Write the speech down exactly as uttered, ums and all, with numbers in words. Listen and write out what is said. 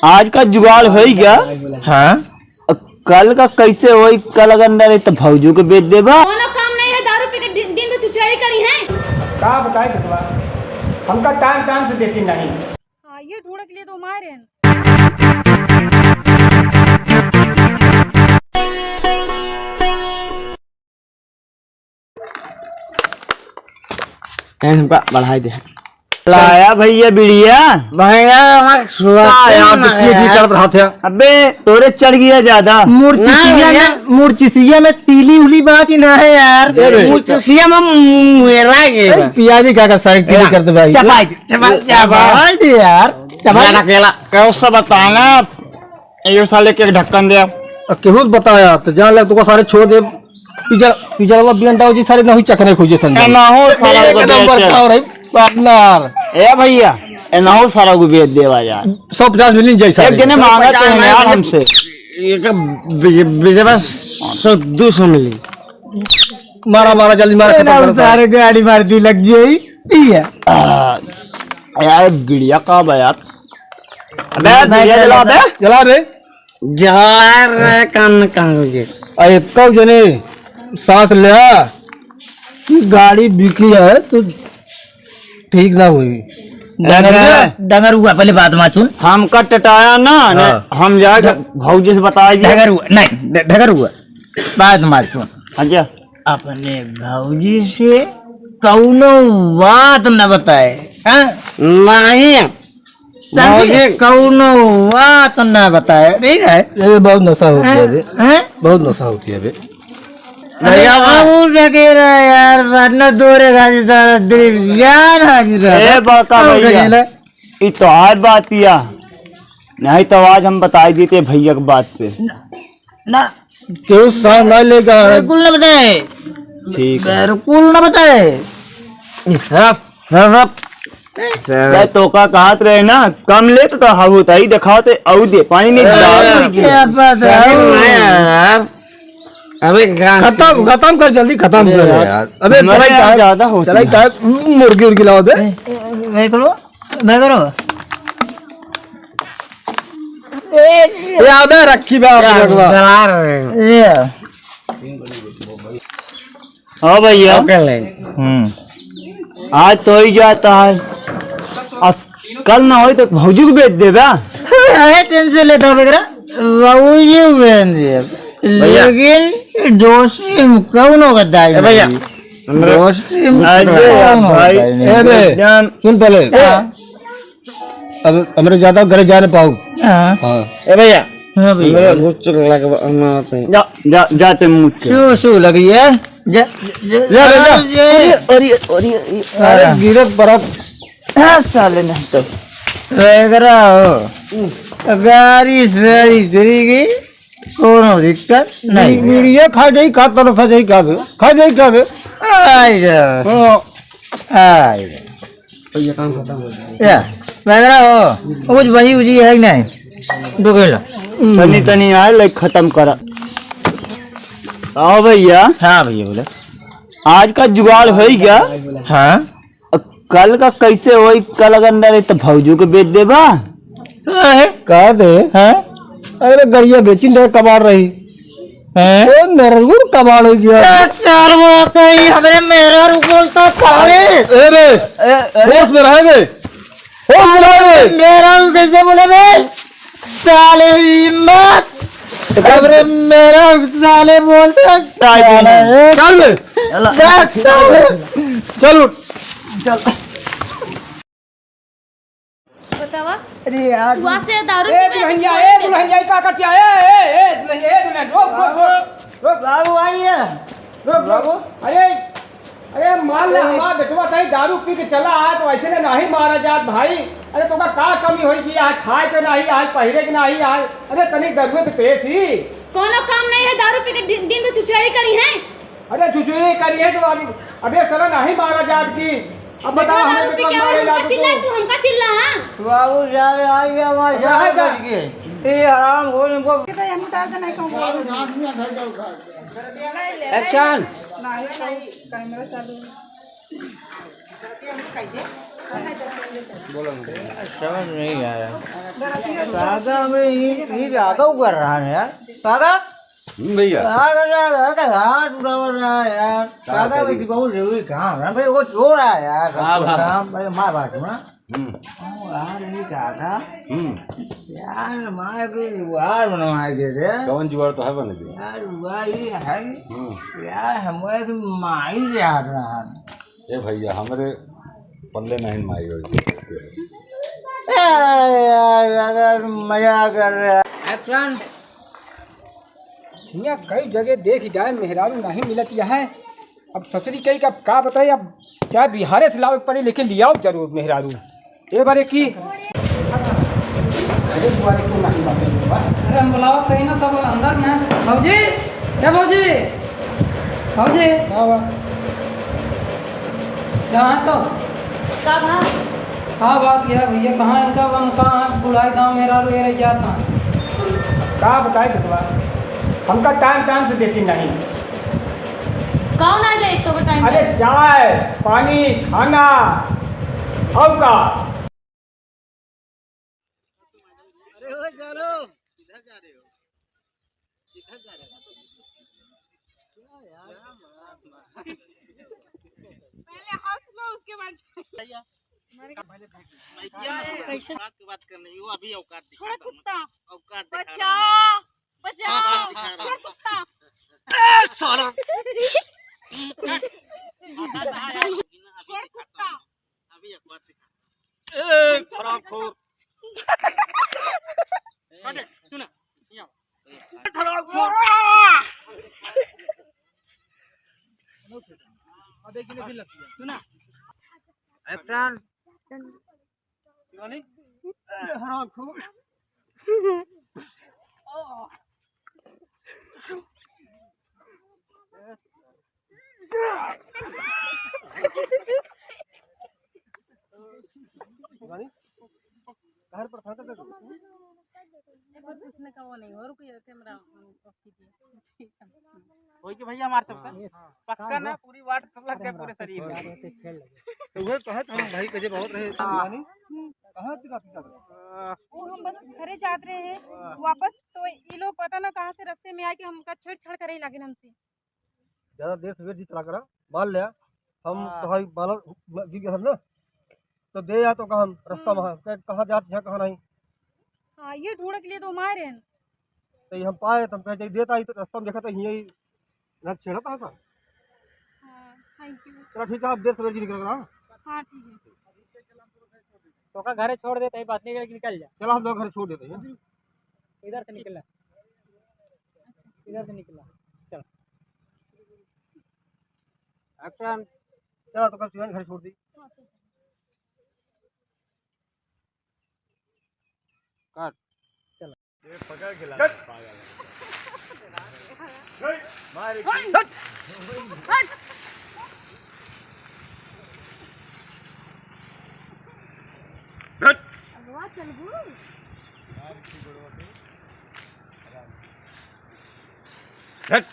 आज का जुगाड़ होई गया। हाँ। अब कल का कैसे होई? कल अगर न रही तो भौजू के बेच देबा। कोनो काम नहीं है, दारू पी के दिन, दिन भर चुचड़ी करी हैं। का बताए बेटवा, हमका टाइम टाइम से देती नहीं। हाँ, ये ढूंढ के लिए तो मारे हैं। ए, हमका बढ़ाई दे। लाया भैया बिड़िया। भैया, हमार सुआ का यार, ना दुखी जी यार। करत रहत है। अबे, तोरे चढ़ गया ज्यादा। मुरचिसिया ना में, यार। मुरचिसिया में तीली उली बा कि ना है यार? ए बे। मुरचिसिया में मुएरा गए ए, बा। पियाजी का, का सारी टीली ए, कर दे भाई। चपाई दे, चपाई, चपाई। चपाई दे यार। चपाई दे। अकेला। कैसे बताना? ये साले के ढक्कन दे। अब केहू बताया तो जान ले, तुमको सारे छोड़ दे। पिजर, पिजरवा बियन डाओ जी, सारे नहीं चखने खोजे संजय। ए, ना हो, सारा को एकदम बेच। बरका हो रही, पार्टनर। ए भैया, ए ना हो, सारा को बेच देवा यार। सौ पचास मिली जाए सारे। एक जने मांगा तो है यार हमसे। एक बिज-, बिजरवा सौ, दो सौ मिली। मारा, मारा, जल्दी मारा, ए, खत्म ना, करो, सारे गाड़ी मार दी, लग जाई। ई है। आ, यार, गिड़िया का बा यार? अबे, भाई, गिड़िया जला, जला, अबे। जला बे। जला रे, कान, कान हो गए। आ, एक जने सांस ले आ, कि गाड़ी बिकी है, तो ठीक ना हुई। डंगर, डंगर हुआ, पहले बात मा सुन। हमका टटाया ना, हाँ। हम जाके ढ-, भौजी से बताई दिया। ढगर हुआ, नहीं, ढ-, ढगर हुआ। बात मा सुन। अच्छा। अपने भौजी से कौनो बात न बताए, हाँ? नहीं। समझे? भौजी। कौनो बात न बताए, ठीक है? ये बहुत नशा होती है अभी। हैं? बहुत नशा होती है अभी। भैया, अरे, बाबू ढकेला यार, बात न दो रे गाजी सारा दिन जान हाजिर है। ए, बड़का भैया। ढकेला। ई तो आज बात किया, नहीं तो आज हम बताई देते भैया के बात पे। ना, ना। केहू साथ ना लेगा। बिल्कुल ना बताए। ठीक है। बिल्कुल ना बताए। सब, सब, सब। सब। मैं तो का कहत रहे ना, कम लेत तो हाँ होता ही, दिखाते औ दे, पानी नहीं ए, डाल। क्या बात है? सही में यार। अबे गा- खत्म, खत्म कर, जल्दी खत्म कर यार। अबे हमारे चलाई यहाँ का है? ज्यादा होती चलाई है। का है? मुर्गी उर्गी लाओ बे। ए, ए, ए, करो। बंद करो। ए, ए, अबे रखी बे, आप क्या रखवा। चला रहे हैं? ये। हाँ भैया। ओके ले। हम्म। आज तो ही जाता है, अब कल ना होई तो भौजी को बेच देबा। अरे टेंशन लेता हो बेकरा, बाबूजी को बेच दिया। भैया। लेकिन दोस्ती में कौन होगा दाई ए भैया, मेरी? दोस्ती में अरे कौन होगा भाई, दाई मेरी? ए बे, जान। सुन पहले। हाँ। अब हमरे ज्यादा घरे जा न पाऊ। हाँ। हाँ। ए भैया, हाँ भैया। मेरा घुस चुक लग, हम आते हैं। जा, जा, जा ते मुझ के। सू, सू लगी है। जा, जा, ले, ले, जा। जा, जा। अरे, अरे, अरे, अरे, अरे, हाँ। गिरत बरत। हाँ, साले नहीं तो। वगैरह हो। गाड़ी सारी चली गई। कोनो दिक्कत नहीं। बीड़िया खा जाई, का तरह खा जाई, का बे? खा जाई, का बे? आई जा। हाँ। आई जा। तो ये काम खत्म हो गया। या, वगैरह हो, कुछ बची उची है कि नहीं? दो किलो। तनी, तनी आए, लाइक खत्म करा। आओ भैया। हाँ भैया, बोले। आज का जुगाड़ होई गया? हाँ। अ, कल का कैसे होई? कल अगर न रही तो भौजू के बेच देबा। हैं? का दे? हैं? अरे गरिया बेचिन रहे, कबाड़ रही। हैं? ओ मेहरारू कबाड़ हो गया। ए, सार वो कहीं हमरे मेहरारू बोलता सारे। ए बे, ए, अरे। होश में रहे बे। होश में रहे बे। मेहरारू कैसे बोले बे? साले हिम्मत। हमरे मेहरारू साले बोलता साले। चल बे। चल। चल उठ। चल। बतावा। अरे यार। तू आज से दारू ए, पीबे, दुल्हनिया, छोड़ ए, दे। दुल्हनिया, का करती है? ए, ए, ए, दुल्हनिया, ए, दुल्हनिया, रोक, रोक, रोक, रोक। बाबू, आइए। रोक, रोक। बाबू। अरे, अरे, मान ले, ए। हमार बेटवा कहीं दारू पी के चला आए, तो ऐसे ने नहीं मारा जात, भाई। अरे, तोका का कमी होई कि आज खाए के नहीं, आज पहिरे के नहीं, आज, अरे, तनी दरुए तो पेश ही। कोनो काम नहीं है, दारू पी के दिन, दिन भर चुचड़ी करी है। अरे चुचुरी करी है तो अभी, अबे साला नहीं मारा जात की। अब बताओ, बेटवा हमें दारू पी बेटवा के आवे, मारे हमका जात चिल्ला, को। तू हमका चिल्ला, हाँ? बाबू साहब, आ गया हमारे अरे साहब आएगा। बच के। ये हराम खोर इनको। ये तो हम उतार देना है, कौन बोल रहा है? एक्शन। नहीं, नहीं, कैमरा चालू है। बोलो ना। समझ नहीं आया। दादा में ये, ये ज्यादा कर रहा है यार। दादा? हम्म, भैया। दादा, दादा, दादा, हाथ उठावा रहा है यार। का दादा, करी? भाई, बहुत जरूरी काम है भाई, वो चोर आया यार, हाँ, हाँ। काम, भाई, मार बात हूँ ना। हम्म। ओ यार, ये दादा। हम्म। यार, हमारे को जुगाड़ बनवाए दे दे। कौन जुगाड़ तो है बने दे? यार, जुगाड़ ये है। हम्म। यार, हमारे को माई से हाथ रहा है। ए भैया, हमरे पल्ले नहीं माई होई। ए, यार, यार, मजाक कर रहे हैं। Action। हियाँ कई जगह देखि जाए, मेहरारू नाहीं मिलत यहाँ। अब ससुरी कही कि अब का बताई, अब चाहे बिहारे से लावे पड़े, लेकिन लियाओ जरूर मेहरारू। ए बारे की, अरे दुआरे क्यों नहीं बाटे बा? अरे हम बुलावत तही ना तब अंदर में। भौजी, ए भौजी, भौजी। हाँ बा। कहाँ है तो? का भा? का बात यह भैया, कहाँ इनका मन, कहाँ बुढ़ाई गाँव में रह रह जाता? का बताए बेटवा, हमका time time से देती नहीं। कौन आ जाए तो time अरे time? चाय, पानी, खाना, और का? अरे ओ जानो, किधर जा रहे हो? किधर जा रहे हो? क्या यार? पहले हंस लो, उसके बाद भैया, कैसे? औकात की बात करनी, वो अभी औकात दिखा छोड़ रहा हूँ। कुत्ता। औकात दिखा रहा हूँ। बचाओ, बचाओ। औकात दिखा रहा हूँ। छोड़ कुत्ता। ए, साला। छोड़ कुत्ता। अभी औकात दिखा। ए, हरामखोर। हटे, सुना, यहाँ। हरामखोर। अब एक दिन फिर लगती है। सुना। Action। शिवानी? ए, हरामखोर। शिवानी? घर पर था, कर दो। ये पर कुछ नहीं कहो नहीं, और कोई camera off कीजिए। कोई के भैया मार सकता? हाँ। पक्का ना, पूरी वाट सब लग गए पूरे शरीर में। तो वह कहे तो हम भाई के जे बहुत रहे। हाँ। शिवानी? कहाँ से काफी कर? वो हम बस घरे जात रहे हैं वापस, तो ये लोग पता ना कहाँ से रास्ते में आके हमका छेड़छाड़ करे लगे हमसे। ज्यादा देर सवेर जी चला करा, मान लिया हम हाँ। तुम्हारी बालक गिर गया ना, तो दे या तो कहाँ रास्ता हम्म। वहाँ, कह-, कहाँ जात यहाँ, कहाँ नहीं। हाँ, ये ढूंढने के लिए तो हम आए रहे हैं। तो ये हम पाए, तो हम कहे, "जाई देता ही, तो रास्ता में देखा तो यही ना छेड़ा था सा।" हाँ, thank you। चलो ठीक है, आप देर सवेर जी निकल करा। हाँ, ठीक है। तो का घरे छोड़ देते हैं, बस निकल, निकल जा। चलो हम लोग घर छोड़ देते हैं। इधर से निकल। इधर से निकला। चल। Action। चला तो कल शिवानी घर छोड़ दी। काट। चल। ये पकड़ के ला, पागल। मार एक हट। हट। हट। अगवा चलबू। हट।